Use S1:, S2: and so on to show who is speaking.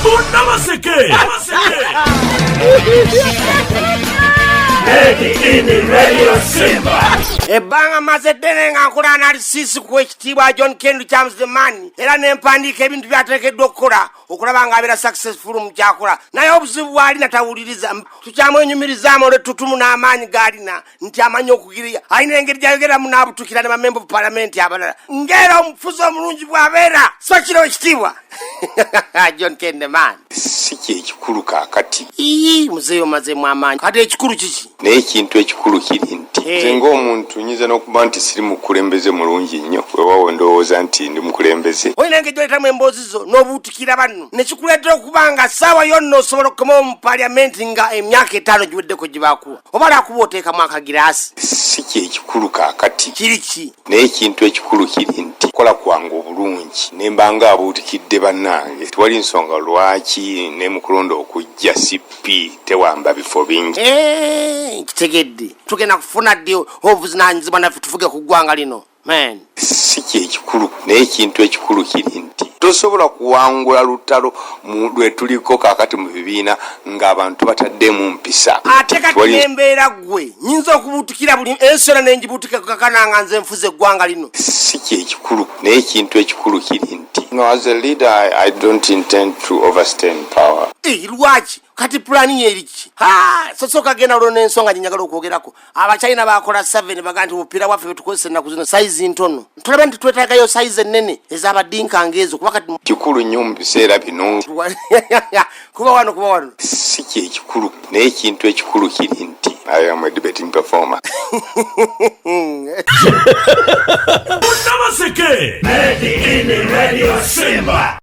S1: Munnabaseke.
S2: Ebbanga maze ddene nga nkola analysis ku ekitiibwa John Ken Charles the man, era ne mpandiika ebintu byateekeddwa okukola okulaba ng'abeera successful mu kyakola. Naye obuzibu bw'alina tawuliriza. Tukyamwenyumirizaamu olw'ettutumu n'amaanyi g'alina nti amanyi okugiriya, alina engeri gyayogeramu n'abutukira ne bamemba of palamenti abalala, ng'era omufuzi omulungi bw'abeera. So kiro ekitiibwa John Ken the man.
S3: Si kyekikulu kaakati.
S2: Ii, muzeeyo omazeemu amaanyi. Kati ekikulu kiki?
S3: Naye ekintu ekikulu kiri nti nze ng'omuntu nyinza n'okuba nti siri mukulembeze mulungi nnyo, weewaawo ndowooza nti ndi mukulembeze.
S2: Olina engeri gyoletamu emboozi zo n'obuutikira banno ne kikuleetera okuba nga ssaawa yonna osobola okukomawo mu paliyamenti nga emyaka 5 giweddeko gye bakuwa, oba lwakuba oteekamu akagiraasi.
S3: Si kyekikulu kaakati.
S2: Kiri ki?
S3: Naye ekintu ekikulu kiri nti kola kwange obulungi ne mba nga abuutikidde bannange, tewali nsonga lwaki ne mu kulonda okujja CP tewamba bifo bingi.
S2: Nkitegedde. Tugenda kufuna ddi obuvunaanyizibwa naffe tufuge ku ggwanga lino, man?
S3: Si kyekikulu, naye ekintu ekikulu kiri nti tosobola kuwangula lutalo lwe tuliko kaakati mu bibiina ng'abantu bataddemu mpisa.
S2: Ate kati n'embeera ggwe nyinza okubuutikira buli ensi yonna ne ngibuutika kakana nga nze nfuze eggwanga lino.
S3: Si kyekikulu, naye ekintu ekikulu kiri nti no, as a leader I don't intend to overstay in power.
S2: Lwaki kati pulaani ye eri ki? Ha, sosooka genda olwo n'ensonga gye njagala okwogerako. Abachina bakola survey ne bagaa nti obupiira bwaffe betukozesa ennaku zino sayizi ntono, tulaba nti twetaagayo sayizi ennene ez'abadinka ng'ezo, kuba kati
S3: kikulu nnyo mu biseera bino.
S2: Kuba wano.
S3: Si kyekikulu, naye ekintu ekikulu kiri nti I am a debating performer.
S1: Munnabaseke. Radio Simba.